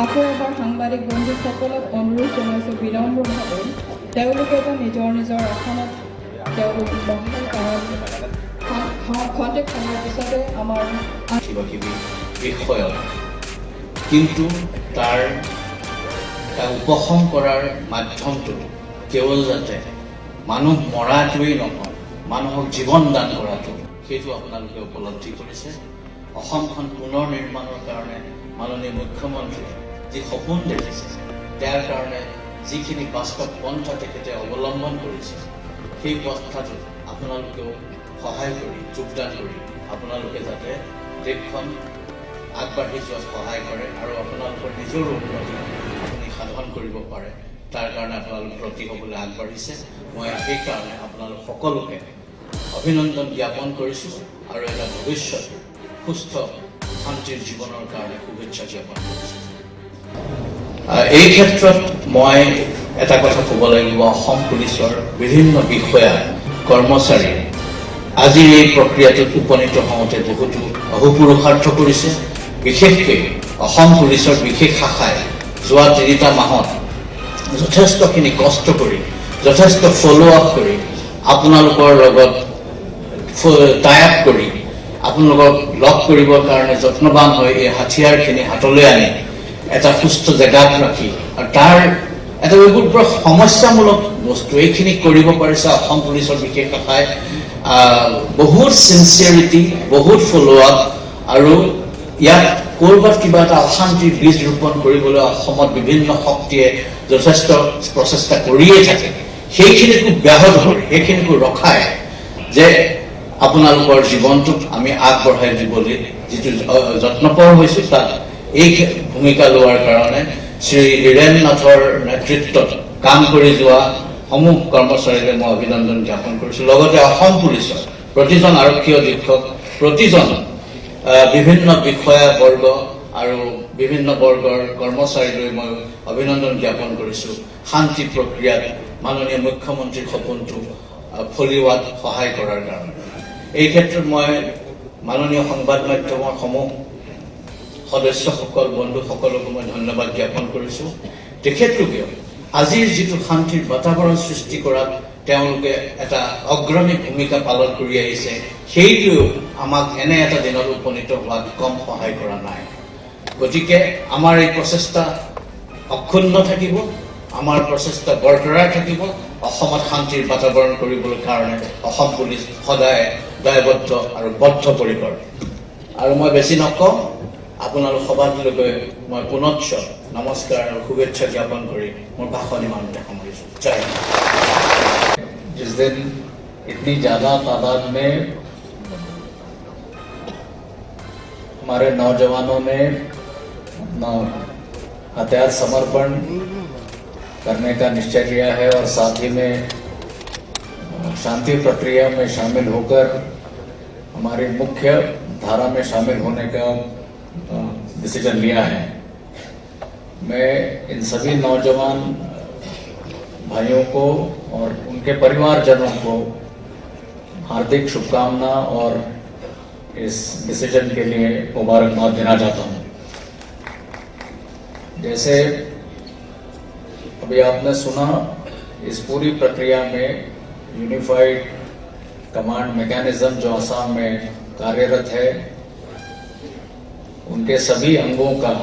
আকৌ এবাৰ সাংবাদিক বন্ধুসকলক অনুৰোধ জনাইছোঁ বিনম্ৰভাৱে, তেওঁলোকে যেন নিজৰ নিজৰ আসনত তেওঁলোক বহে, কাৰণ খন্তেক সময়ৰ পিছতে আমাৰ কিবা কিবি বিষয়ত, কিন্তু তাৰ উপশম কৰাৰ মাধ্যমটো কেৱল যাতে মানুহ মৰাটোৱেই নহয়, মানুহক জীৱন দান কৰাটো, সেইটো আপোনালোকে উপলব্ধি কৰিছে। অসমখন পুনৰ নিৰ্মাণৰ কাৰণে মাননীয় মুখ্যমন্ত্ৰীয়ে যি সপোন দেখিছে, তাৰ কাৰণে যিখিনি বাস্তৱ পন্থা তেখেতে অৱলম্বন কৰিছে, সেই পন্থাটোত আপোনালোকেও সহায় কৰি, যোগদান কৰি আপোনালোকে যাতে দেশখন আগবাঢ়ি যোৱাত সহায় কৰে আৰু আপোনালোকৰ নিজৰো উন্নতি আপুনি সাধন কৰিব পাৰে, তাৰ কাৰণে আপোনালোক ব্ৰতী হ'বলৈ আগবাঢ়িছে। মই সেইকাৰণে আপোনালোক সকলোকে অভিনন্দন জ্ঞাপন কৰিছোঁ আৰু এটা ভৱিষ্যত সুস্থ শান্তিৰ জীৱনৰ কাৰণে শুভেচ্ছা জ্ঞাপন কৰিছোঁ। এই ক্ষেত্ৰত মই এটা কথা ক'ব লাগিব, অসম পুলিচৰ বিভিন্ন বিষয়া কৰ্মচাৰী আজিৰ এই প্ৰক্ৰিয়াটোত উপনীত হওঁতে বহুতো অহোপুৰুষাৰ্থ কৰিছে। বিশেষকৈ অসম পুলিচৰ বিশেষ শাখাই যোৱা 3টা মাহত যথেষ্টখিনি কষ্ট কৰি, যথেষ্ট ফ'ল' আপ কৰি, আপোনালোকৰ লগত টাই আপ কৰি, আপোনালোকক লগ কৰিবৰ কাৰণে যত্নবান হৈ এই হাথিয়াৰখিনি হাতলৈ আনি এটা সুস্থ জেগাত ৰাখি আৰু তাৰ এটা এইবোৰ বৰ সমস্যামূলক বস্তু, এইখিনি কৰিব পাৰিছে অসম পুলিচৰ বিশেষ শাখাই। বহুত চিনচিয়াৰিটি, বহুত ফ'ল' আপ আৰু ইয়াত ক'ৰবাত কিবা এটা অশান্তিৰ বীজ ৰোপণ কৰিবলৈ অসমত বিভিন্ন শক্তিয়ে যথেষ্ট প্ৰচেষ্টা কৰিয়ে থাকে, সেইখিনিকো ব্যাহত কৰি, সেইখিনিকো ৰখাই যে আপোনালোকৰ জীৱনটোক আমি আগবঢ়াই দিবলৈ যিটো যত্নপৰ হৈছোঁ, তাত এই ভূমিকা লোৱাৰ কাৰণে শ্ৰী হীৰেণ নাথৰ নেতৃত্বত কাম কৰি যোৱা সমূহ কৰ্মচাৰীলৈ মই অভিনন্দন জ্ঞাপন কৰিছোঁ। লগতে অসম পুলিচৰ প্ৰতিজন আৰক্ষী অধীক্ষক, প্ৰতিজন বিভিন্ন বিষয়াবৰ্গ আৰু বিভিন্ন বৰ্গৰ কৰ্মচাৰীলৈ মই অভিনন্দন জ্ঞাপন কৰিছোঁ, শান্তি প্ৰক্ৰিয়াত মাননীয় মুখ্যমন্ত্ৰীৰ সপোনটো ফলিওৱাত সহায় কৰাৰ কাৰণে। এই ক্ষেত্ৰত মই মাননীয় সংবাদ মাধ্যমৰ সমূহ সদস্যসকল, বন্ধুসকলকো মই ধন্যবাদ জ্ঞাপন কৰিছোঁ। তেখেতলোকেও আজিৰ যিটো শান্তিৰ বাতাবৰণ সৃষ্টি কৰাত তেওঁলোকে এটা অগ্ৰণী ভূমিকা পালন কৰি আহিছে, সেইটোৱেও আমাক এনে এটা দিনত উপনীত হোৱাত কম সহায় কৰা নাই। গতিকে আমাৰ এই প্ৰচেষ্টা অক্ষুণ্ণ থাকিব, আমাৰ প্ৰচেষ্টা বৰকৰাৰ থাকিব। অসমত শান্তিৰ বাতাবৰণ কৰিবলৈ কাৰণে অসম পুলিচ সদায় দায়বদ্ধ আৰু বদ্ধপৰিকৰ। আৰু মই বেছি নকওঁ, আপোনালোক সবাতলৈকে মই পুনশ্চ নমস্কাৰ আৰু শুভেচ্ছা জ্ঞাপন কৰি মোৰ ভাষণ ইমানতে সামৰিছোঁ। জয় হিন্দ। जिस दिन इतनी ज़्यादा तादाद में हमारे नौजवानों ने अपना हथियार समर्पण करने का निश्चय लिया है और साथ ही में शांति प्रक्रिया में शामिल होकर हमारी मुख्य धारा में शामिल होने का डिसीजन लिया है, मैं इन सभी नौजवान भाइयों को और उनके परिवारजनों को हार्दिक शुभकामना और इस डिसीजन के लिए मुबारकबाद देना चाहता हूं। जैसे अभी आपने सुना, इस पूरी प्रक्रिया में यूनिफाइड कमांड मैकेनिज्म जो असम में कार्यरत है, उनके सभी अंगों का,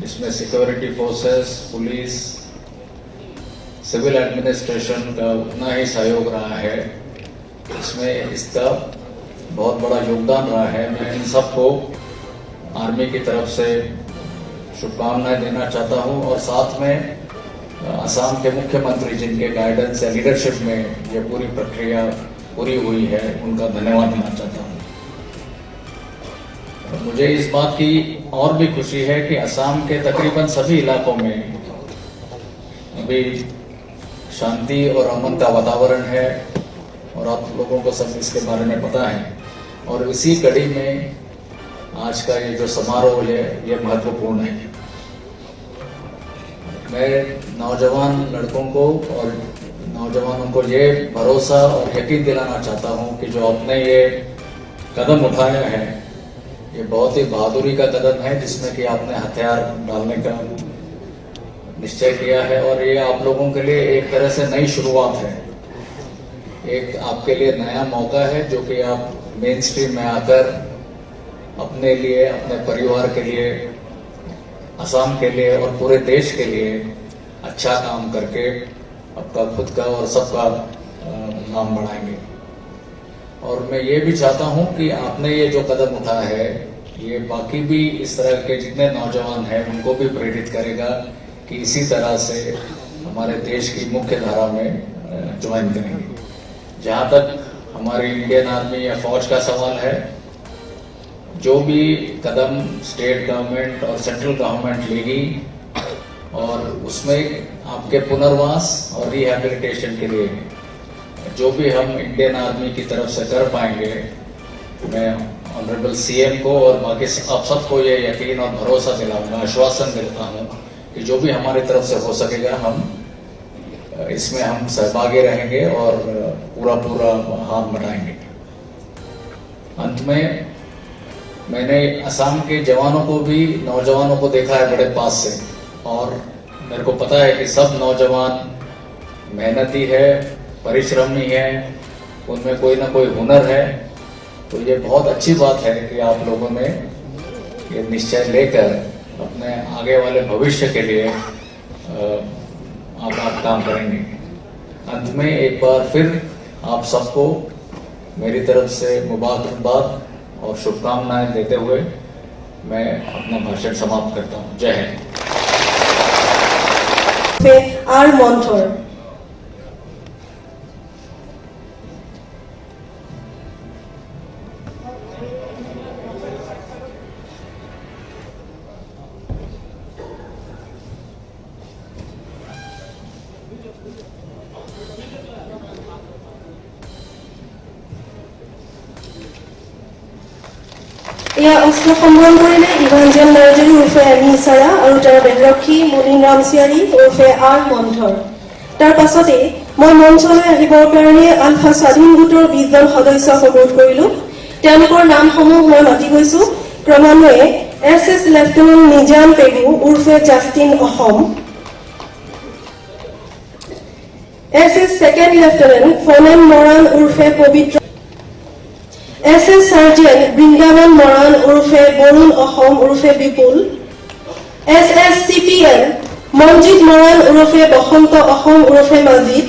जिसमें security forces, police, civil administration का उतना ही सहयोग रहा है, इसमें इसका बहुत बड़ा योगदान रहा है। मैं इन सबको आर्मी की तरफ से शुभकामनाएं देना चाहता हूं और साथ में असम के मुख्यमंत्री, जिनके गाइडेंस या लीडरशिप में ये पूरी प्रक्रिया पूरी हुई है, उनका धन्यवाद देना चाहता हूं। और मुझे इस बात की और भी खुशी है कि असम के तकरीबन सभी इलाकों में अभी शांति और अमन का वातावरण है और आप लोगों को सब इसके बारे में पता है और इसी कड़ी में आज का ये जो समारोह है, ये महत्वपूर्ण है। मैं नौजवान लड़कों को और नौजवानों को ये भरोसा और यकीन दिलाना चाहता हूँ कि जो आपने ये कदम उठाया है, ये बहुत ही बहादुरी का कदम है, जिसमें कि आपने हथियार डालने का निश्चय किया है और ये आप लोगों के लिए एक तरह से नई शुरुआत है, एक आपके लिए नया मौका है जो कि आप मेन स्ट्रीम में आकर अपने लिए, अपने परिवार के लिए, असम के लिए और पूरे देश के लिए अच्छा काम करके आपका खुद का और सबका नाम बढ़ाएंगे। और मैं ये भी चाहता हूं कि आपने ये जो कदम उठाया है, ये बाकी भी इस तरह के जितने नौजवान हैं उनको भी प्रेरित करेगा कि इसी तरह से हमारे देश की मुख्य धारा में ज्वाइन करेंगे। जहाँ तक हमारी इंडियन आर्मी या फौज का सवाल है, जो भी कदम स्टेट गवर्नमेंट और सेंट्रल गवर्नमेंट लेगी और उसमें आपके पुनर्वास और रिहैबिलिटेशन के लिए जो भी हम इंडियन आर्मी की तरफ से कर पाएंगे, मैं ऑनरेबल सीएम को और बाकी आप सबको ये यकीन और भरोसा दिलाऊंगा, आश्वासन दिलाता हूँ कि जो भी हमारी तरफ से हो सकेगा हम इसमें हम सहभागी रहेंगे और पूरा पूरा हाथ बटाएंगे। अंत में मैंने असम के जवानों को भी, नौजवानों को देखा है बड़े पास से और मेरे को पता है कि सब नौजवान मेहनती है, परिश्रमी है, उनमें कोई ना कोई हुनर है। तो ये बहुत अच्छी बात है कि आप लोगों ने ये निश्चय लेकर अपने आगे वाले भविष्य के लिए आप काम करेंगे। अंत में एक बार फिर आप सबको मेरी तरफ से मुबारकबाद और शुभकामनाएं देते हुए मैं अपना भाषण समाप्त करता हूं। जय हिंद। आर मन्थर। এয়া অস্ত্ৰ সম্বৰণ কৰিলে ইভাঞ্জেল নাৰ্জাৰী ওৰফে এমি ইছাৰা আৰু তেওঁৰ বেদৰক্ষী মুনিন ৰামচিয়াৰী ওৰফে আৰ মন্থৰ। তাৰ পাছতেই মই মঞ্চলৈ আহিবৰ কাৰণে আলফা স্বাধীন গোটৰ 20জন সদস্যক অনুৰোধ কৰিলো। তেওঁলোকৰ নামসমূহ মই মাতি গৈছো ক্ৰমান্বয়ে S S lieutenant Nizam Pegu ওৰফে Justin Assam, S S second lieutenant Phanen Moran ওৰফে Pabitra, S S sergeant Brindaban Moran ওৰফে বৰুণ অসম ওৰফে বিপুল, S S C P L Manjit Moran ওৰফে বসন্ত অসম ওৰফে Majid,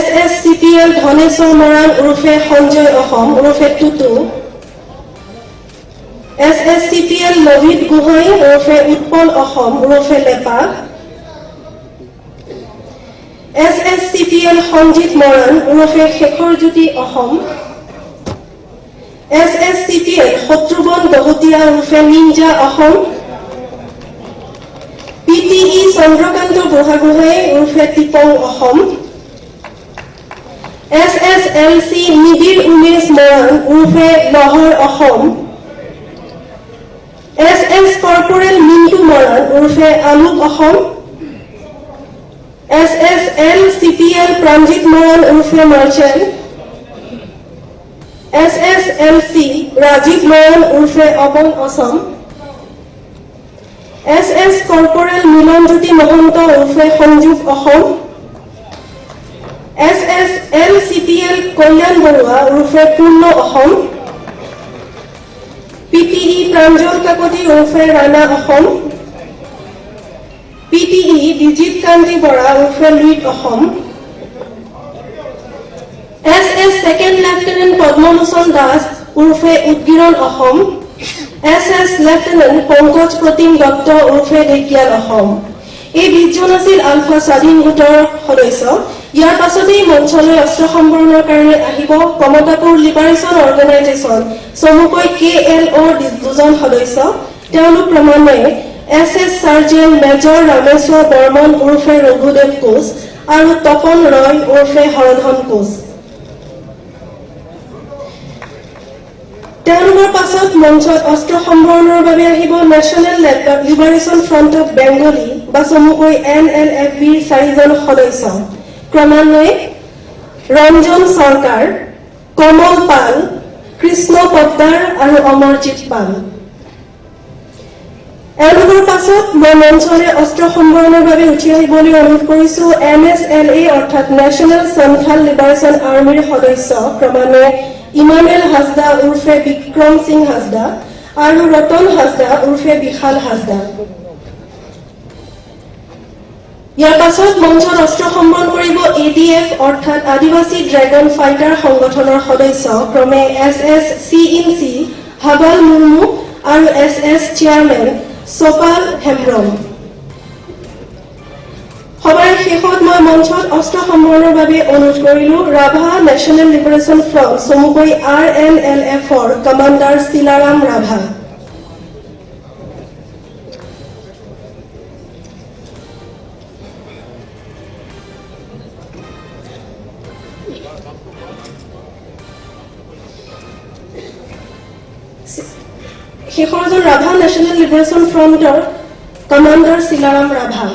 S S C P L Dhaneswar Moran ওৰফে সঞ্জয় অসম ওৰফে Tutu, S S C P L Lavit Gohain ওৰফে উৎপল অসম ওৰফে লেপা, S S C P L Sanjit Moran ওৰফে Shekharjyoti Assam, S S C P L Shatrughan Dahotia ওৰফে ninja Assam, P T E Chandrakanta Burhagohain ওৰফে Tipong Assam, S S L C Nibir Umesh Moran ওৰফে Lahar Assam, S S corporal Mintu Moran ওৰফে Alok Assam, S S L C P L Pranjit Moran ওৰফে merchant, S S L C Rajiv Moran ওৰফে Aban Assam, S S corporal Milanjyoti Mahanta ওৰফে Sanjog Assam, S S L C P L Kalyan Barua ওৰফে Purna Assam, P T E Pranjal Kakati ওৰফে Rana Assam, P T E Bijit Kanti Bora ওৰফে Luit Assam, S S second lieutenant Padmalochan Das ওৰফে Udgiran Assam, S S lieutenant Pankaj Pratim Dutta ওৰফে ঢেকিয়াল অসম। এই 20জন আছিল আলফা স্বাধীন গোটৰ সদস্য। ইয়াৰ পাছতেই মঞ্চলৈ অস্ত্ৰ সম্বৰণৰ কাৰণে আহিব কমতাপুৰ লিবাৰেশ্যন অৰ্গেনাইজেশ্যন চমুকৈ কে এল অ'ৰ দুজন সদস্য। তেওঁলোক ক্ৰমান্বয়ে S S sergeant major Rameswar Barman ওৰফে ৰঘুদেৱ কোচ আৰু তপন ৰয় ওৰফে হৰধন কোচ। তেওঁলোকৰ পাছত মঞ্চত অস্ত্ৰ সম্বৰণৰ বাবে আহিব national liberation front of Bengali বা চমুকৈ এন এল এফ বিৰ চাৰিজন সদস্য ক্ৰমান্বয়ে ৰঞ্জন চৰকাৰ, কমল পাল, কৃষ্ণ পদ্দাৰ আৰু অমৰজিৎ পাল। এওঁলোকৰ পাছত মই মঞ্চলৈ অস্ত্ৰ সম্বৰণৰ বাবে উঠি আহিবলৈ অনুৰোধ কৰিছো NSLA অৰ্থাৎ নেশ্যনেল সন্থাল লিবাৰেশ্যন আৰ্মীৰ সদস্য ক্ৰমান্বয়ে ইমানুৱেল হাজদা উৰ্ফে বিক্ৰম সিং হাজদা আৰু ৰতন হাজদা উৰ্ফে বিশাল হাজদা। ইয়াৰ পাছত মঞ্চত অস্ত্ৰ সম্বৰণ কৰিব ADF অৰ্থাৎ আদিবাসী ড্ৰেগন ফাইটাৰ সংগঠনৰ সদস্য ক্ৰমে SS C in C Habal Murmu আৰু SS chairman Sopal Hembrom. সভাৰ শেষত মই মঞ্চত অস্ত্ৰ সম্বৰণৰ বাবে অনুৰোধ কৰিলো ৰাভা নেশ্যনেল লিবাৰেশ্যন ফ্ৰণ্ট চমুকৈ RNLFৰ কমাণ্ডাৰ শিলাৰাম ৰাভা। শেষৰজন ৰাভা নেশ্যনেল লিবাৰেশ্যন ফ্ৰণ্টৰ কমাণ্ডাৰ শিলাৰাম ৰাভা।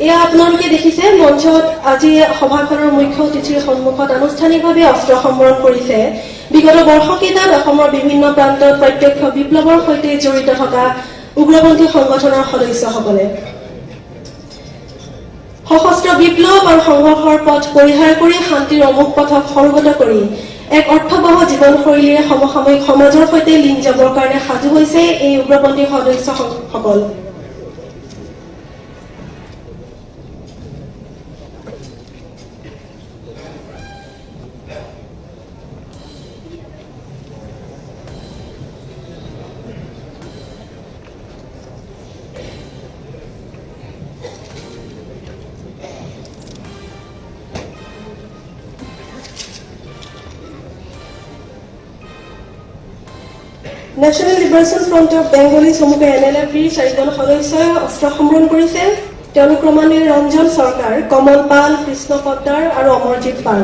এয়া আপোনালোকে দেখিছে মঞ্চত আজি সভাখনৰ মুখ্য অতিথিৰ সন্মুখত আনুষ্ঠানিকভাৱে অস্ত্ৰ সম্বৰণ কৰিছে বিগত বৰ্ষকেইটাত অসমৰ বিভিন্ন প্ৰান্তত প্ৰত্যক্ষ বিপ্লৱৰ সৈতে জড়িত থকা উগ্ৰপন্থী সংগঠনৰ সদস্যসকলে। সশস্ত্ৰ বিপ্লৱ আৰু সংঘৰ্ষৰ পথ পৰিহাৰ কৰি শান্তিৰ অমোঘ পথক সৰোগত কৰি এক অৰ্থবহ জীৱনশৈলীৰে সমসাময়িক সমাজৰ সৈতে লীন যাবৰ কাৰণে সাজু হৈছে এই উগ্ৰপন্থী সদস্যসকল। National Liberation Front of Bengali চমুকৈ NLFBৰ চাৰিজন সদস্যই অস্ত্ৰ সম্বৰণ কৰিছে। তেওঁলোক ক্ৰমান্বয়ে ৰঞ্জন চৰকাৰ, কমল পাল, কৃষ্ণ পদ্দাৰ আৰু অমৰজিৎ পাল।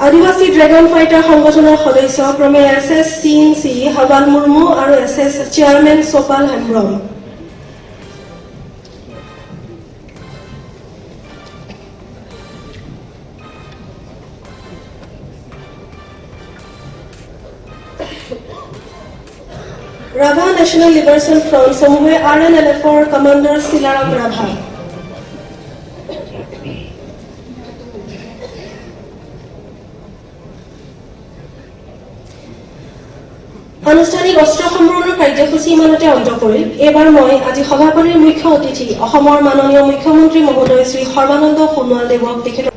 আদিবাসী ড্ৰেগন ফাইটাৰ সংগঠনৰ সদস্য ক্ৰমে SS C in C Habal Murmu আৰু SS chairman Sopal Hembrom. Rabha National Liberation Front চমুকৈ RNLFৰ commander Silaram Rabha. আনুষ্ঠানিক অস্ত্ৰ সম্বৰণৰ কাৰ্যসূচী ইমানতে অন্ত পৰিল। এইবাৰ মই আজি সভাখনিৰ মুখ্য অতিথি অসমৰ মাননীয় মুখ্যমন্ত্ৰী মহোদয় শ্ৰী সৰ্বানন্দ সোণোৱাল দেৱক তেখেতৰ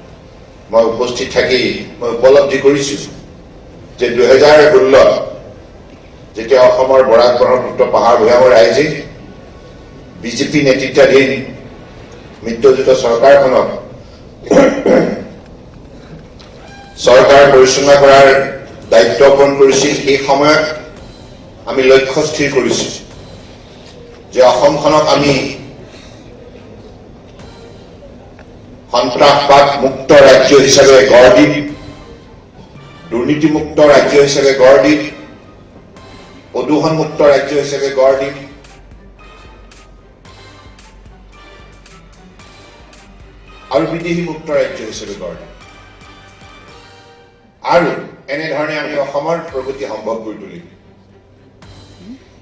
মই উপস্থিত থাকি মই উপলব্ধি কৰিছো যে 2016 যেতিয়া অসমৰ বৰাক ব্ৰহ্মপুত্ৰ পাহাৰ ভৈয়ামৰ ৰাইজে বিজেপি নেতৃত্বাধীন মিত্ৰজোঁট চৰকাৰখনক চৰকাৰ পৰিচালনা কৰাৰ দায়িত্ব অৰ্পণ কৰিছিল, সেই সময়ত আমি লক্ষ্য স্থিৰ কৰিছো যে অসমখনক আমি সন্ত্ৰাসবাদ মুক্ত ৰাজ্য হিচাপে গঢ় দিম, দুৰ্নীতিমুক্ত ৰাজ্য হিচাপে গঢ় দিম, প্ৰদূষণমুক্ত ৰাজ্য হিচাপে গঢ় দিম। আৰু বিদেশী মুক্ত ৰাজ্য হিচাপে গঢ় দিম। আৰু এনেধৰণে আমি অসমৰ প্ৰগতি সম্ভৱ কৰি তুলিম।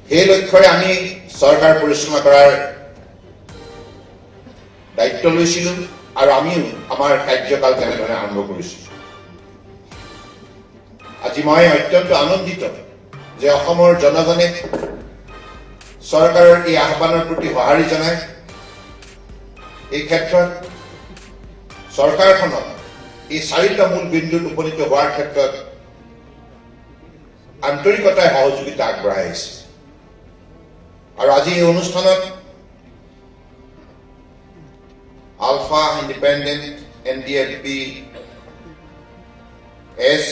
সেই লক্ষ্যৰে আমি চৰকাৰ পৰিচালনা কৰাৰ দায়িত্ব লৈছিলো আৰু আমিও আমাৰ কাৰ্যকাল তেনেধৰণে আৰম্ভ কৰিছিলো। আজি মই অত্যন্ত আনন্দিত যে অসমৰ জনগণে চৰকাৰৰ এই আহ্বানৰ প্ৰতি সঁহাৰি জনাই এই ক্ষেত্ৰত চৰকাৰখনক এই চাৰিটা মূল বিন্দুত উপনীত হোৱাৰ ক্ষেত্ৰত আন্তৰিকতাৰে সহযোগিতা আগবঢ়াই আহিছে। আৰু আজি এই অনুষ্ঠানত ULFA, independent, NDFB, S,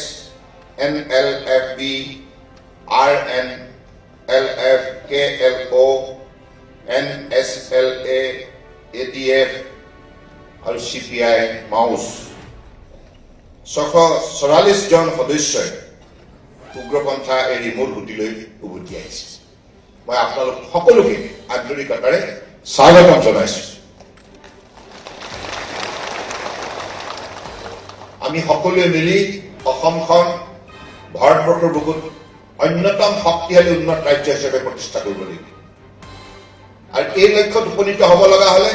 NLFB, RNLF, KLO, NSLA, ADF আৰু CPI mouse 644 জন সদস্যই উগ্ৰপন্থা এৰি মূল সুঁতিলৈ উভতি আহিছে। মই আপোনালোক সকলোকে আন্তৰিকতাৰে স্বাগতম জনাইছো। আমি সকলোৱে মিলি অসম অসমখন ভাৰতবৰ্ষৰ বুকুত অন্যতম শক্তিশালী উন্নত ৰাজ্য হিচাপে প্ৰতিষ্ঠা কৰিব লাগিব। আৰু এই লক্ষ্যত উপনীত হ'ব লগা হ'লে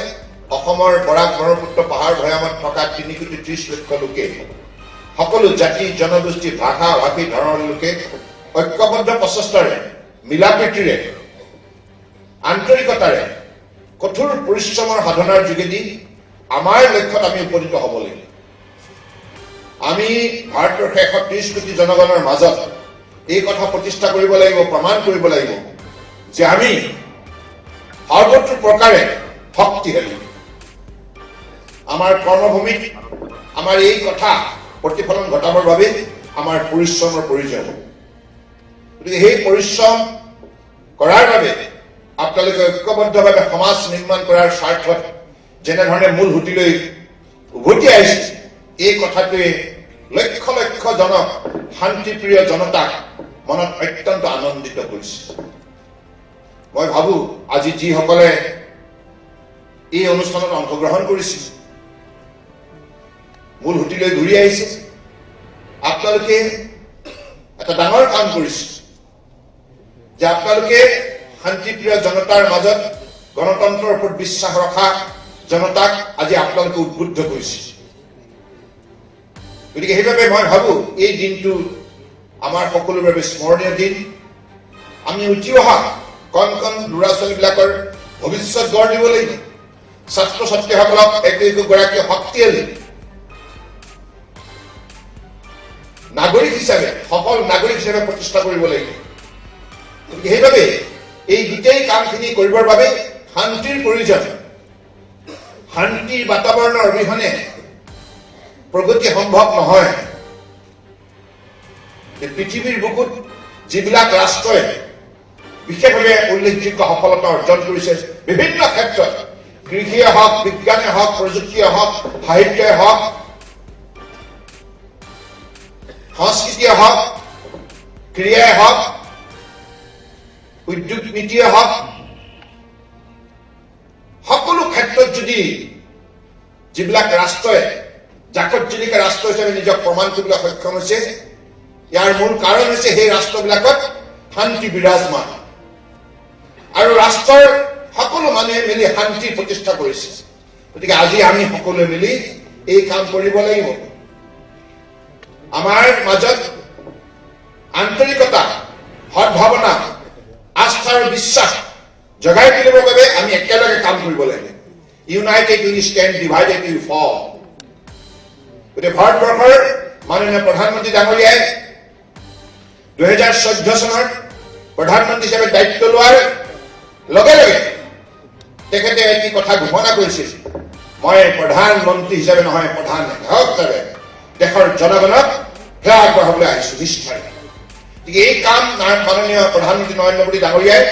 অসমৰ বৰাক, ব্ৰহ্মপুত্ৰ, পাহাৰ ভৈয়ামত থকা 3 কোটি 30 লক্ষ লোকে, সকলো জাতি, জনগোষ্ঠী, ভাষা ভাষী, ধৰ্মৰ লোকে ঐক্যবদ্ধ প্ৰচেষ্টাৰে, মিলা প্ৰীতিৰে, আন্তৰিকতাৰে, কঠোৰ পৰিশ্ৰমৰ সাধনাৰ যোগেদি আমাৰ লক্ষ্যত আমি উপনীত হ'ব লাগিব। আমি ভাৰতবৰ্ষৰ 130 কোটি জনগণৰ মাজত এই কথা প্ৰতিষ্ঠা কৰিব লাগিব, প্ৰমাণ কৰিব লাগিব যে আমি সৰ্বতো প্ৰকাৰে শক্তিশালী। আমাৰ কৰ্মভূমিত আমাৰ এই কথা প্ৰতিফলন ঘটাবৰ বাবে আমাৰ পৰিশ্ৰমৰ প্ৰয়োজন। গতিকে সেই পৰিশ্ৰম কৰাৰ বাবে আপোনালোকে ঐক্যবদ্ধভাৱে সমাজ নিৰ্মাণ কৰাৰ স্বাৰ্থত যেনেধৰণে মূল সুঁতিলৈ উভতি আহিছে, এই কথাটোৱে লক্ষ লক্ষ জনক, শান্তিপ্ৰিয় জনতাক মনত অত্যন্ত আনন্দিত কৰিছে। মই ভাবো, আজি যিসকলে এই অনুষ্ঠানত অংশগ্ৰহণ কৰিছিল, মূল সুঁতিলৈ ঘূৰি আহিছে, আপোনালোকে এটা ডাঙৰ কাম কৰিছে যে আপোনালোকে শান্তিপ্ৰিয় জনতাৰ মাজত গণতন্ত্ৰৰ ওপৰত বিশ্বাস ৰখা জনতাক আজি আপোনালোকে উদ্বুদ্ধ কৰিছে। গতিকে সেইবাবে মই ভাবো, এই দিনটো আমাৰ সকলোৰে বাবে স্মৰণীয় দিন। আমি উঠি অহা কণ কণ ল'ৰা ছোৱালীবিলাকৰ ভৱিষ্যত গঢ় দিব লাগিব। ছাত্ৰ ছাত্ৰীসকলক একো একোগৰাকী শক্তিশালী নাগৰিক হিচাপে, সফল নাগৰিক হিচাপে প্ৰতিষ্ঠা কৰিব লাগিব। গতিকে সেইবাবে এই গোটেই কামখিনি কৰিবৰ বাবে শান্তিৰ প্ৰয়োজন। শান্তিৰ বাতাবৰণৰ অবিহনে প্ৰগতি সম্ভৱ নহয়। এই পৃথিৱীৰ বুকুত যিবিলাক ৰাষ্ট্ৰই বিশেষভাৱে উল্লেখযোগ্য সফলতা অৰ্জন কৰিছে বিভিন্ন ক্ষেত্ৰত, কৃষিয়ে হওক, বিজ্ঞানে হওক, প্ৰযুক্তিয়ে হওক, সাহিত্যই হওক, সংস্কৃতিয়ে হওক, ক্ৰীড়াই হওক, উদ্যোগ নীতিয়ে হওক, সকলো ক্ষেত্ৰত যদি যিবিলাক ৰাষ্ট্ৰই জাকত জিলিকা ৰাষ্ট্ৰ হিচাপে নিজক প্ৰমাণ কৰিবলৈ সক্ষম হৈছে, ইয়াৰ মূল কাৰণ হৈছে সেই ৰাষ্ট্ৰবিলাকত শান্তি বিৰাজমান আৰু ৰাষ্ট্ৰৰ সকলো মানুহে মিলি শান্তি প্ৰতিষ্ঠা কৰিছে। গতিকে আজি আমি সকলোৱে মিলি এই কাম কৰিব লাগিব। আমাৰ মাজত আন্তৰিকতা, সদ্ভাৱনা, আস্থা আৰু বিশ্বাস জগাই তুলিবৰ বাবে আমি একেলগে কাম কৰিব লাগিব। United we stand, divided we fall. গতিকে ভাৰতবৰ্ষৰ মাননীয় প্ৰধানমন্ত্ৰী ডাঙৰীয়াই 2014 চনত প্ৰধানমন্ত্ৰী হিচাপে দায়িত্ব লোৱাৰ লগে লগে তেখেতে এটি কথা ঘোষণা কৰিছিল, মই প্ৰধানমন্ত্ৰী হিচাপে নহয়, প্ৰধান সেৱক হিচাপে দেশৰ জনগণক সেৱা আগবঢ়াবলৈ আহিছো নিষ্ঠাৰে। গতিকে এই কাম মাননীয় প্ৰধানমন্ত্ৰী নৰেন্দ্ৰ মোদী ডাঙৰীয়াই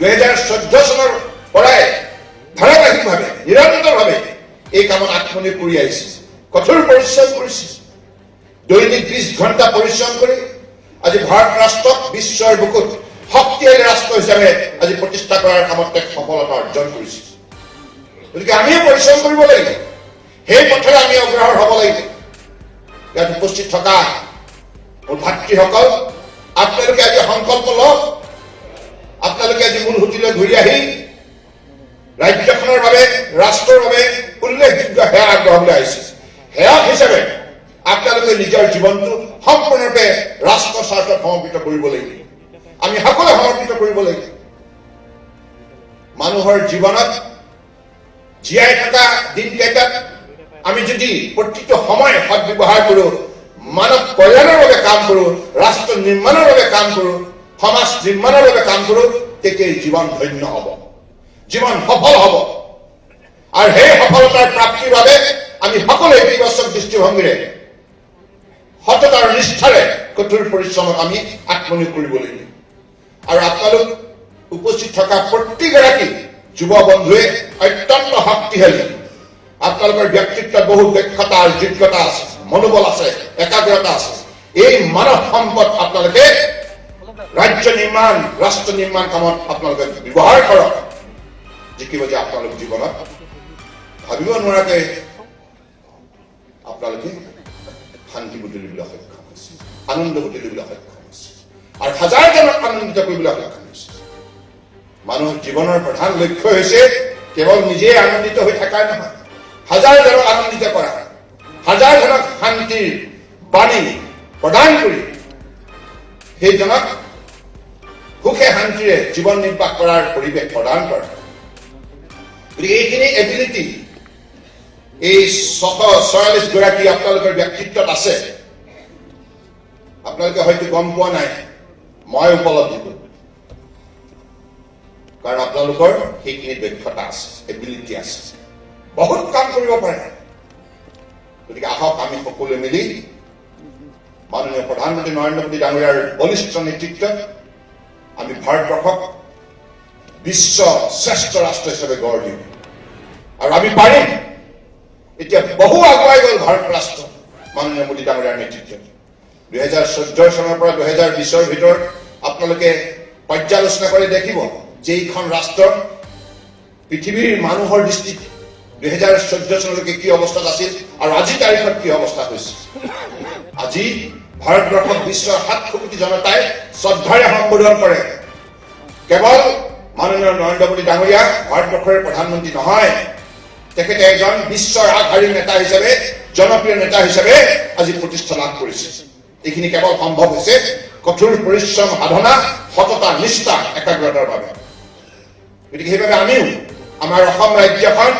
2014 চনৰ পৰাই ধাৰাবাহিকভাৱে, নিৰন্তৰভাৱে এই কামত আত্মনিয়োগ কৰি আহিছে, কঠোৰ পৰিশ্ৰম কৰিছে। দৈনিক 20 ঘণ্টা পৰিশ্ৰম কৰি আজি ভাৰত ৰাষ্ট্ৰক বিশ্বৰ বুকুত শক্তিশালী ৰাষ্ট্ৰ হিচাপে আজি প্ৰতিষ্ঠা কৰাৰ কামত তেওঁ সফলতা অৰ্জন কৰিছে। গতিকে আমিও পৰিশ্ৰম কৰিব লাগিব, সেই পথেৰে আমি অগ্ৰসৰ হ'ব লাগিব। ইয়াত উপস্থিত থকা মোৰ ভাতৃসকল, আপোনালোকে আজি সংকল্প লওক। আপোনালোকে আজি মূল সুঁতিলৈ ঘূৰি আহি ৰাজ্যখনৰ বাবে, ৰাষ্ট্ৰৰ বাবে উল্লেখযোগ্য সেৱা আগবঢ়াবলৈ আহিছে। সেৱক হিচাপে আপোনালোকে নিজৰ জীৱনটো সম্পূৰ্ণৰূপে ৰাষ্ট্ৰ স্বাৰ্থত সমৰ্পিত কৰিব লাগিব। আমি সকলোৱে সমৰ্পিত কৰিব লাগিব। মানুহৰ জীৱনত জীয়াই থকা দিনকেইটাত আমি যদি প্ৰতিটো সময় সদ্ব্যৱহাৰ কৰোঁ, মানৱ কল্যাণৰ বাবে কাম কৰোঁ, ৰাষ্ট্ৰ নিৰ্মাণৰ বাবে কাম কৰোঁ, সমাজ নিৰ্মাণৰ বাবে কাম কৰোঁ, তেতিয়াই জীৱন ধন্য হ'ব, জীৱন সফল হ'ব। আৰু সেই সফলতাৰ প্ৰাপ্তিৰ বাবে আমি সকলোৱে ইতিবাচক দৃষ্টিভংগীৰে, সততা আৰু নিষ্ঠাৰে কঠোৰ পৰিশ্ৰমত আমি আত্মনিয়োগ কৰিব লাগিব। আৰু আপোনালোক উপস্থিত থকা প্ৰতিগৰাকী যুৱ বন্ধুৱে অত্যন্ত শক্তিশালী। আপোনালোকৰ ব্যক্তিত্বত বহু দক্ষতা আৰু যোগ্যতা আছে, মনোবল আছে, একাগ্ৰতা আছে। এই মানৱ সম্পদ আপোনালোকে ৰাজ্য নিৰ্মাণ, ৰাষ্ট্ৰ নিৰ্মাণ কামত আপোনালোকে ব্যৱহাৰ কৰক। দেখিব যে আপোনালোক জীৱনত ভাবিব নোৱাৰাকৈ আপোনালোকে শান্তি বুটলিবলৈ সক্ষম হৈছে, আনন্দ বুটলিবলৈ সক্ষম হৈছে আৰু হাজাৰজনক আনন্দিত কৰিবলৈ সক্ষম হৈছে। মানুহৰ জীৱনৰ প্ৰধান লক্ষ্য হৈছে কেৱল নিজেই আনন্দিত হৈ থকাই নহয়, হাজাৰজনক আনন্দিত কৰা, হাজাৰজনক শান্তিৰ বাণী প্ৰদান কৰি সেইজনক সুখে শান্তিৰে জীৱন নিৰ্বাহ কৰাৰ পৰিৱেশ প্ৰদান কৰা। গতিকে এইখিনি এবিলিটি এই 646 গৰাকী আপোনালোকৰ ব্যক্তিত্বত আছে। আপোনালোকে হয়তো গম পোৱা নাই, মই উপলব্ধি কৰোঁ, কাৰণ আপোনালোকৰ সেইখিনি দক্ষতা আছে, এবিলিটি আছে, বহুত কাম কৰিব পাৰে। গতিকে আহক, আমি সকলোৱে মিলি মাননীয় প্ৰধানমন্ত্ৰী নৰেন্দ্ৰ মোদী ডাঙৰীয়াৰ বলিষ্ঠ নেতৃত্বত আমি ভাৰতবৰ্ষক বিশ্ব শ্ৰেষ্ঠ ৰাষ্ট্ৰ হিচাপে গঢ় দিম আৰু আমি পাৰিম। এতিয়া বহু আগুৱাই গ'ল ভাৰত ৰাষ্ট্ৰ মাননীয় মোদী ডাঙৰীয়াৰ নেতৃত্বত। 2014 চনৰ পৰা 2020ৰ ভিতৰত আপোনালোকে পৰ্যালোচনা কৰি দেখিব যে এইখন ৰাষ্ট্ৰ পৃথিৱীৰ মানুহৰ দৃষ্টিত 2014 চনলৈকে কি অৱস্থাত আছিল আৰু আজি তাৰিখত কি অৱস্থা হৈছে। আজি ভাৰতবৰ্ষক বিশ্বৰ 700 কোটি জনতাই শ্ৰদ্ধাৰে সম্বোধন কৰে। কেৱল মাননীয় নৰেন্দ্ৰ মোদী ডাঙৰীয়া ভাৰতবৰ্ষৰ প্ৰধানমন্ত্ৰী নহয়, তেখেতে এজন বিশ্বৰ আগশাৰীৰ নেতা হিচাপে, জনপ্ৰিয় নেতা হিচাপে আজি প্ৰতিষ্ঠা লাভ কৰিছে। এইখিনি কেৱল সম্ভৱ হৈছে কঠোৰ পৰিশ্ৰম, সাধনা, সততা, নিষ্ঠা, একাগ্ৰতাৰ বাবে। গতিকে সেইবাবে আমিও আমাৰ অসম ৰাজ্যখন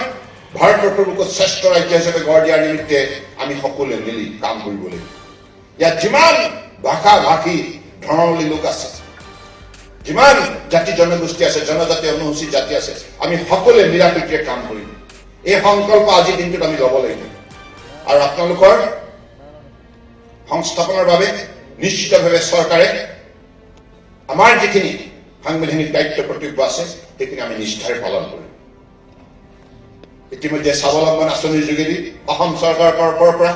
ভাৰতবৰ্ষৰ বুকুত শ্ৰেষ্ঠ ৰাজ্য হিচাপে গঢ় দিয়াৰ নিমিত্তে আমি সকলোৱে মিলি কাম কৰিব লাগিব। ইয়াত যিমান ভাষা ভাষী ধৰ্মাৱলী লোক আছে, যিমান জাতি জনগোষ্ঠী আছে, জনজাতি, অনুসূচীত জাতি আছে, আমি সকলোৱে মিলা প্ৰীতিৰে কাম কৰিম। এই সংকল্প আজিৰ দিনটোত আমি ল'ব লাগিব। আৰু আপোনালোকৰ সংস্থাপনৰ বাবে নিশ্চিতভাৱে চৰকাৰে আমাৰ যিখিনি সাংবিধানিক দায়িত্ব কৰ্তব্য আছে, সেইখিনি আমি নিষ্ঠাৰে পালন কৰিম। ইতিমধ্যে স্বাৱলম্বন আঁচনিৰ যোগেদি অসম চৰকাৰৰ তৰফৰ পৰা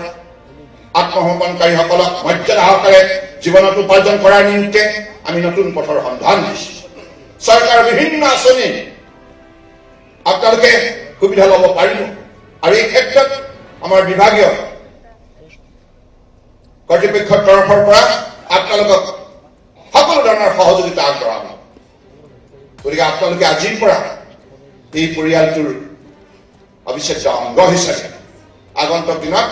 আত্মসমৰ্পণকাৰীসকলক মৰ্যাদা সহকাৰে জীৱনত উপাৰ্জন কৰাৰ নিমিত্তে আমি নতুন পথৰ সন্ধান দিছো। চৰকাৰৰ বিভিন্ন আঁচনি আপোনালোকে সুবিধা ল'ব পাৰিব আৰু এই ক্ষেত্ৰত আমাৰ বিভাগীয় কৰ্তৃপক্ষৰ তৰফৰ পৰা আপোনালোকক সকলো ধৰণৰ সহযোগিতা আগবঢ়াব। গতিকে আপোনালোকে আজিৰ পৰা এই পৰিয়ালটোৰ অবিচ্ছেদ্য অংগ হিচাপে আগন্তুক দিনত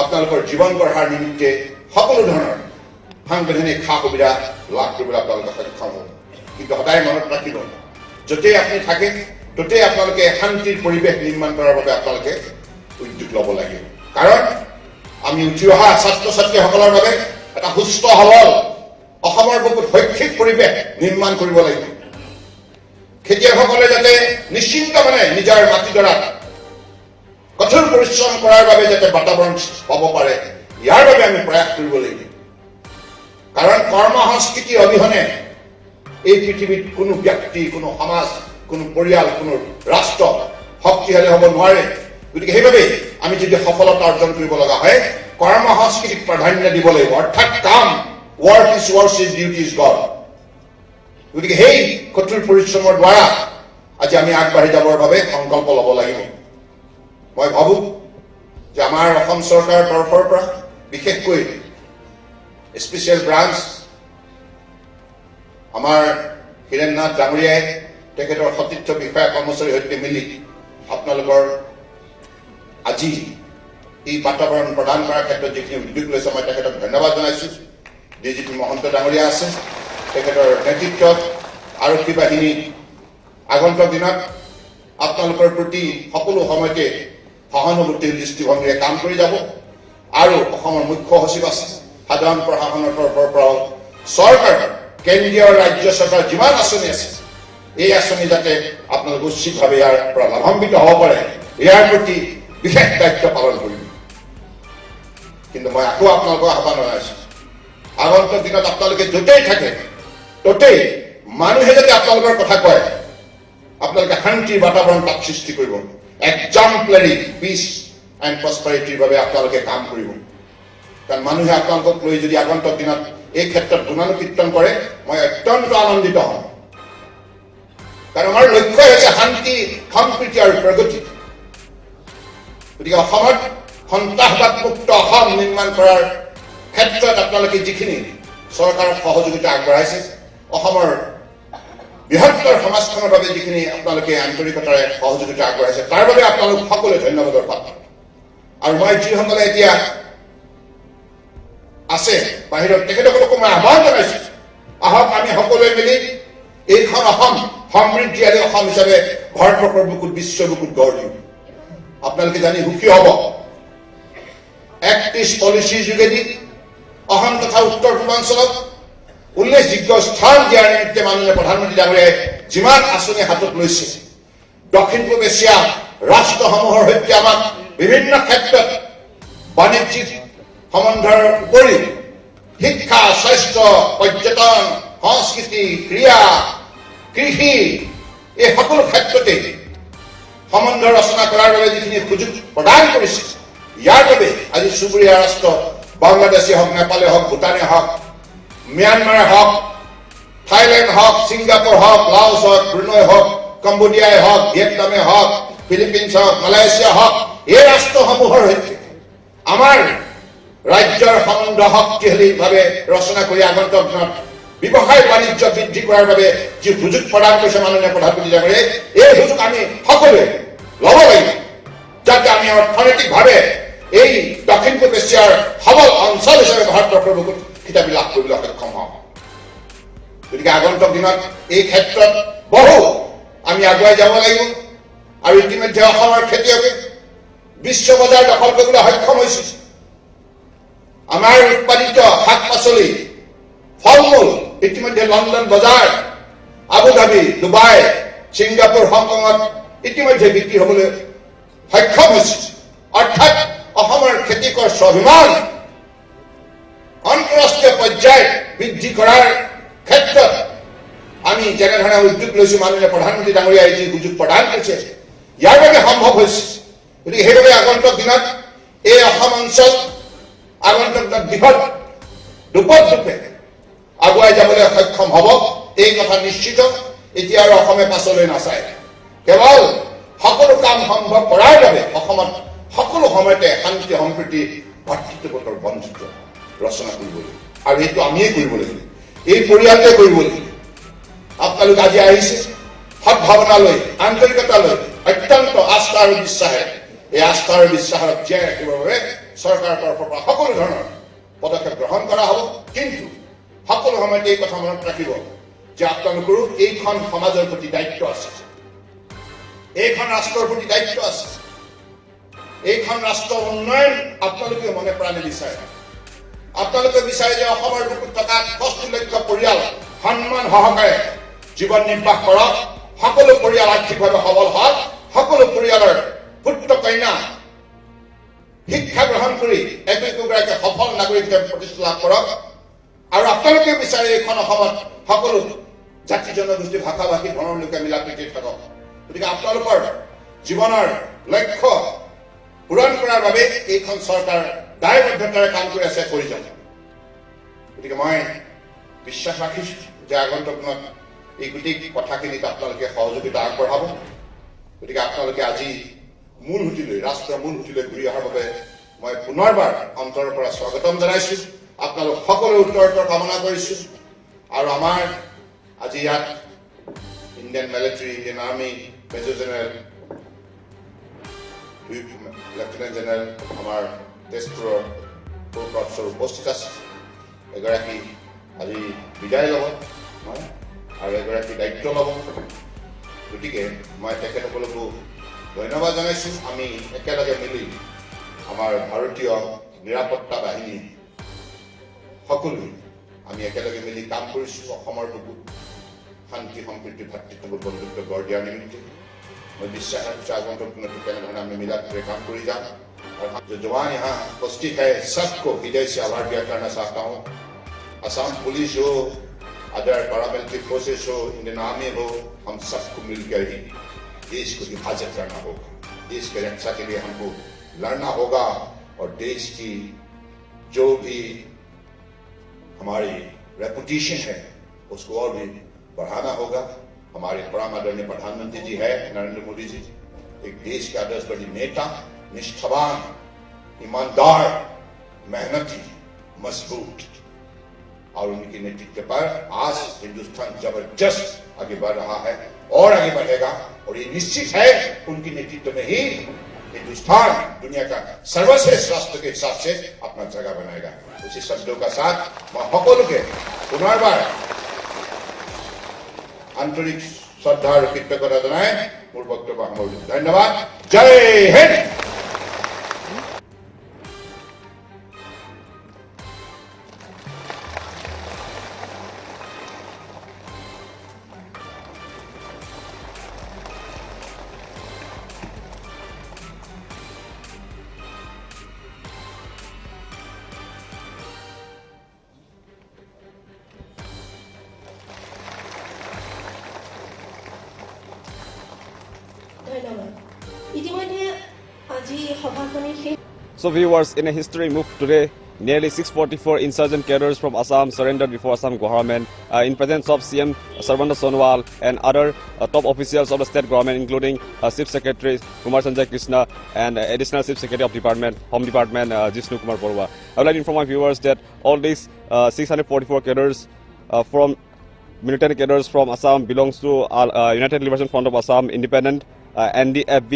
আপোনালোকৰ জীৱন গঢ়াৰ নিমিত্তে সকলো ধৰণৰ সাংবিধানিক সা সুবিধা লাভ কৰিবলৈ আপোনালোকে সক্ষম হ'ব। কিন্তু সদায় মনত ৰাখিব, য'তেই আপুনি থাকে ত'তেই আপোনালোকে শান্তিৰ পৰিৱেশ নিৰ্মাণ কৰাৰ বাবে আপোনালোকে উদ্যোগ ল'ব লাগিব। কাৰণ আমি উঠি অহা ছাত্ৰ ছাত্ৰীসকলৰ বাবে এটা সুস্থ সবল অসমৰ বুকুত শৈক্ষিক পৰিৱেশ নিৰ্মাণ কৰিব লাগিব। খেতিয়কসকলে যাতে নিশ্চিন্ত মনে নিজৰ মাটিডৰাত কঠোৰ পৰিশ্ৰম কৰাৰ বাবে যাতে বাতাবৰণ পাব পাৰে, ইয়াৰ বাবে আমি প্ৰয়াস কৰিব লাগিব। কাৰণ কৰ্ম সংস্কৃতি অবিহনে এই পৃথিৱীত কোনো ব্যক্তি, কোনো সমাজ, কোনো পৰিয়াল, কোনো ৰাষ্ট্ৰ শক্তিশালী হ'ব নোৱাৰে। গতিকে সেইবাবেই আমি যদি সফলতা অৰ্জন কৰিব লগা হয়, কৰ্ম সংস্কৃতিক প্ৰাধান্য দিব লাগিব। অৰ্থাৎ কাম, work is worship, duty is God। গতিকে সেই কঠোৰ পৰিশ্ৰমৰ দ্বাৰা আজি আমি আগবাঢ়ি যাবৰ বাবে সংকল্প ল'ব লাগিব। মই ভাবো যে আমাৰ অসম চৰকাৰৰ তৰফৰ পৰা, বিশেষকৈ স্পেচিয়েল ব্ৰাঞ্চ আমাৰ হীৰেণ নাথ ডাঙৰীয়াই তেখেতৰ সতীৰ্থ বিষয়া কৰ্মচাৰীৰ সৈতে মিলি আপোনালোকৰ আজি এই বাতাবৰণ প্ৰদান কৰাৰ ক্ষেত্ৰত যিখিনি উদ্যোগ লৈছে, মই তেখেতক ধন্যবাদ জনাইছো। ডি জি পি মহন্ত ডাঙৰীয়া আছে, তেখেতৰ নেতৃত্বত আৰক্ষী বাহিনী আগন্তুক দিনত আপোনালোকৰ প্ৰতি সকলো সময়তে সহানুভূতিৰ দৃষ্টিভংগীৰে কাম কৰি যাব। আৰু অসমৰ মুখ্য সচিব আছে, সাধাৰণ প্ৰশাসনৰ তৰফৰ পৰাও চৰকাৰৰ, কেন্দ্ৰীয় ৰাজ্য চৰকাৰৰ যিমান আঁচনি আছে, এই আঁচনি যাতে আপোনালোক উচিতভাৱে ইয়াৰ পৰা লাভান্বিত হ'ব পাৰে, ইয়াৰ প্ৰতি বিশেষ দায়িত্ব পালন কৰিব। কিন্তু মই আকৌ আপোনালোকক আহ্বান জনাইছো, আগন্তুক দিনত আপোনালোকে য'তেই থাকে ত'তেই মানুহে যাতে আপোনালোকৰ কথা কয়, আপোনালোকে শান্তিৰ বাতাবৰণ তাত সৃষ্টি কৰিব। এক্সাম্পলাৰী পিচ এণ্ড প্ৰস্পাৰিটিৰ বাবে আপোনালোকে কাম কৰিব। কাৰণ মানুহে আপোনালোকক লৈ যদি আগন্তুক দিনত এই ক্ষেত্ৰত গুণানুকীৰ্তন কৰে, মই অত্যন্ত আনন্দিত হ'ম। কাৰণ আমাৰ লক্ষ্য হৈছে শান্তি, সম্প্ৰীতি আৰু প্ৰগতি। গতিকে অসমত সন্ত্ৰাসবাদমুক্ত অসম নিৰ্মাণ কৰাৰ ক্ষেত্ৰত আপোনালোকে যিখিনি চৰকাৰক সহযোগিতা আগবঢ়াইছে, অসমৰ বৃহত্তৰ সমাজখনৰ বাবে যিখিনি আপোনালোকে আন্তৰিকতাৰে সহযোগিতা আগবঢ়াইছে, তাৰ বাবে আপোনালোক সকলোৱে ধন্যবাদৰ পাত্ৰ। আৰু মই যিসকলে এতিয়া আছে বাহিৰত, তেখেতসকলকো মই আহ্বান জনাইছো, আহক আমি সকলোৱে মিলি এইখন অসম সমৃদ্ধিশালী অসম হিচাপে ভাৰতবৰ্ষৰ বুকুত, বিশ্বৰ বুকুত গঢ় দিওঁ। আপোনালোকে জানি সুখী হ'ব, এক্ট ইষ্ট পলিচিৰ যোগেদি অসম তথা উত্তৰ পূৰ্বাঞ্চলক উল্লেখযোগ্য স্থান দিয়াৰ নিমিত্তে মাননীয় প্ৰধানমন্ত্ৰী ডাঙৰীয়াই যিমান আঁচনি হাতত লৈছে, দক্ষিণ পূব এছিয়া ৰাষ্ট্ৰসমূহৰ সৈতে আমাক বিভিন্ন ক্ষেত্ৰত বাণিজ্যিক সম্বন্ধৰ উপৰিও শিক্ষা, স্বাস্থ্য, পৰ্যটন, সংস্কৃতি, ক্ৰীড়া, কৃষি, এই সকলো ক্ষেত্ৰতে সম্বন্ধ ৰচনা কৰাৰ বাবে যিখিনি সুযোগ প্ৰদান কৰিছে, ইয়াৰ বাবে আজি চুবুৰীয়া ৰাষ্ট্ৰ বাংলাদেশেই হওক, নেপালে হওক, ভূটানে হওক, ম্যানমাৰে হওক, থাইলেণ্ড হওক, ছিংগাপুৰ হওক, লাওছ হওক, ব্ৰুনৈ হওক, কম্বোডিয়াই হওক, ভিয়েটনামে হওক, ফিলিপিনছ হওক, মালয়েছিয়া হওক, এই ৰাষ্ট্ৰসমূহৰ সৈতে আমাৰ ৰাজ্যৰ সম্বন্ধ শক্তিশালীভাৱে ৰচনা কৰি আগন্তুক দিনত ব্যৱসায় বাণিজ্য বৃদ্ধি কৰাৰ বাবে যি সুযোগ প্ৰদান কৰিছে মাননীয় প্ৰধানমন্ত্ৰী ডাঙৰীয়াই, এই সুযোগ আমি সকলোৱে ল'ব লাগিব, যাতে আমি অৰ্থনৈতিকভাৱে এই দক্ষিণ পূব এছিয়াৰ সবল অঞ্চল হিচাপে ভাৰতবৰ্ষৰ বুকুত খিতাপি লাভ কৰিবলৈ সক্ষম হওঁ। গতিকে আগন্তুক দিনত এই ক্ষেত্ৰত বহু আমি আগুৱাই যাব লাগিব। আৰু ইতিমধ্যে অসমৰ খেতিয়কে বিশ্ব বজাৰ দখল কৰিবলৈ সক্ষম হৈছে। আমাৰ উৎপাদিত শাক পাচলি, ফল মূল ইতিমধ্যে লণ্ডন বজাৰ, আবুধাবি, ডুবাই, ছিংগাপুৰ, হংকঙত ইতিমধ্যে বিক্ৰী হ'বলৈ সক্ষম হৈছে। অৰ্থাৎ অসমৰ খেতিয়কৰ স্বাভিমান আন্তঃৰাষ্ট্ৰীয় পৰ্যায়ত বৃদ্ধি কৰাৰ ক্ষেত্ৰত আমি যেনেধৰণে উদ্যোগ লৈছো, মাননীয় প্ৰধানমন্ত্ৰী ডাঙৰীয়াই যি সুযোগ প্ৰদান কৰিছে, ইয়াৰ বাবে সম্ভৱ হৈছে। গতিকে সেইবাবে আগন্তুক দিনত এই অসম অঞ্চল আগন্তুক দিনত বৃহৎ ৰূপত ৰূপে আগুৱাই যাবলৈ সক্ষম হ'ব, এই কথা নিশ্চিত। এতিয়া আৰু অসমে পাছলৈ নাচায়। কেৱল সকলো কাম সম্ভৱ কৰাৰ বাবে অসমত সকলো সময়তে শান্তি, সম্প্ৰীতি, ভাতৃত্ববোধৰ বন্ধুত্ব ৰচনা কৰিব লাগিব আৰু এইটো আমিয়ে কৰিব লাগিব, এই পৰিয়ালটোৱে কৰিব লাগিব। আপোনালোক আজি আহিছে সদ্ভাৱনা লৈ, আন্তৰিকতা লৈ, অত্যন্ত আস্থা আৰু বিশ্বাসেৰে। এই আস্থা আৰু বিশ্বাসক জীয়াই ৰাখিবৰ বাবে চৰকাৰৰ তৰফৰ পৰা সকলো ধৰণৰ পদক্ষেপ গ্ৰহণ কৰা হ'ব। কিন্তু সকলো সময়তে এই কথা মনত ৰাখিব যে আপোনালোকৰো এইখন সমাজৰ প্ৰতি দায়িত্ব আছে, এইখন ৰাষ্ট্ৰৰ প্ৰতি দায়িত্ব আছে। এইখন ৰাষ্ট্ৰৰ উন্নয়ন আপোনালোকে মনে প্ৰাণে বিচাৰে। আপোনালোকে বিচাৰে যে অসমৰ বুকুত থকা 68 লক্ষ পৰিয়াল সন্মান সহকাৰে জীৱন নিৰ্বাহ কৰক, সকলো পৰিয়াল আৰ্থিকভাৱে সবল হওক, সকলো পৰিয়ালৰ পুত্ৰ কন্যা শিক্ষা গ্ৰহণ কৰি একো একোগৰাকী সফল নাগৰিক হিচাপে প্ৰতিষ্ঠা লাভ কৰক। আৰু আপোনালোকে বিচাৰে এইখন অসমত সকলো জাতি, জনগোষ্ঠী, ভাষা ভাষী, ধৰ্মৰ লোকে মিলা প্ৰীতিৰে থাকক। গতিকে আপোনালোকৰ জীৱনৰ লক্ষ্য পূৰণ কৰাৰ বাবে এইখন চৰকাৰ দায়বদ্ধতাৰে কাম কৰি আছে, কৰি যাব। গতিকে মই বিশ্বাস ৰাখিছো যে আগন্তুক দিনত এই গোটেই কথাখিনিত আপোনালোকে সহযোগিতা আগবঢ়াব। গতিকে আপোনালোকে আজি মূল সুঁতিলৈ, ৰাষ্ট্ৰৰ মূল সুঁতিলৈ ঘূৰি অহাৰ বাবে মই পুনৰবাৰ অন্তৰৰ পৰা স্বাগতম জনাইছো। আপোনালোক সকলোৰে উত্তৰোত্তৰ কামনা কৰিছো। আৰু আমাৰ আজি ইয়াত Indian military, Indian Army, Major General, দুই লেফটেনেণ্ট জেনেৰেল আমাৰ তেজপুৰৰ কৰ্পছৰ উপস্থিত আছে। এগৰাকী আজি বিদায় ল'ব নহয় আৰু এগৰাকী দায়িত্ব ল'ব। গতিকে মই তেখেতসকলকো ধন্যবাদ জনাইছোঁ। আমি একেলগে মিলি আমাৰ ভাৰতীয় নিৰাপত্তা বাহিনী সকলোৱে আমি একেলগে মিলি কাম কৰিছোঁ অসমৰ বুকুত শান্তি, সম্প্ৰীতি, ভাতৃত্ববোধ, বন্ধুত্ব গঢ় দিয়াৰ নিমিত্তে। মই বিশ্বাস ৰাখিছোঁ, আগন্তুক দিনতো তেনেধৰণে আমি মিলাপ্ৰীতিৰে কাম কৰি যাম। और जो जवान यहाँ उपस्थित है, सबको हृदय से आभार व्यक्त करना चाहता हूँ। असम पुलिस हो, अदर पैरामिलिट्री फोर्सेस हो, इंडियन आर्मी हो, हम सबको मिलकर ही देश को हिफाजत करना होगा। देश के रक्षा के लिए हमको लड़ना होगा और देश की जो भी हमारी रेपुटेशन है, उसको और भी बढ़ाना होगा। हमारे परम आदरणीय प्रधानमंत्री जी है नरेंद्र मोदी जी, एक देश के आदर्शवादी नेता, निष्ठावान। ईमानदार, मेहनती, मजबूत और उनके नेतृत्व पर आज हिंदुस्तान जबरदस्त आगे बढ़ रहा है और आगे बढ़ेगा। और ये निश्चित है, उनके नेतृत्व में ही हिंदुस्तान दुनिया का सर्वश्रेष्ठ राष्ट्र के हिसाब से अपना जगह बनाएगा। उसी शब्दों का साथ মই সকলোকে পুনৰবাৰ আন্তৰিক শ্ৰদ্ধা আৰু কৃতজ্ঞতা জনাই মোৰ বক্তব্য সামৰিলো। ধন্যবাদ। জয় হিন্দ। ধন্যবাদ। ইতিমধ্যে আজি সভাখনি শেষ So viewers, in a history move today, nearly 644 insurgent cadres from Assam surrendered before Assam government in presence of CM Sarbananda Sonowal and other top officials of the state government, including Chief Secretary Kumar Sanjay Krishna and Additional Chief Secretary of Department, Home Department Jishnu Kumar Barua. I would like to inform my viewers that all these 644 cadres from militant cadres from Assam belongs to United Liberation Front of Assam, Independent, NDFB,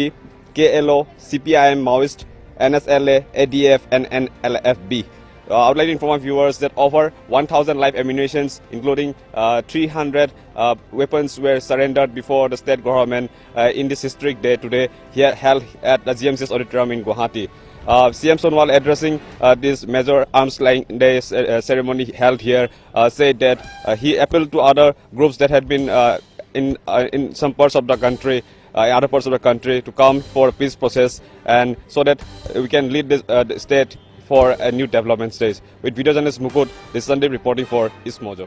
KLO, CPIM, Maoist, NSLA, ADF and NLFB. I would like to inform my viewers that over 1,000 live ammunitions, including 300 weapons, were surrendered before the state government in this historic day today here held at the GMCS Auditorium in Guwahati. CM Sonowal, addressing this major arms laying day ceremony held here, said that he appealed to other groups that had been in some parts of the country, in other parts of the country, to come for a peace process, and so that we can lead this the state for a new development stage. With video journalist Mukut, this is Sandeep reporting for East Mojo.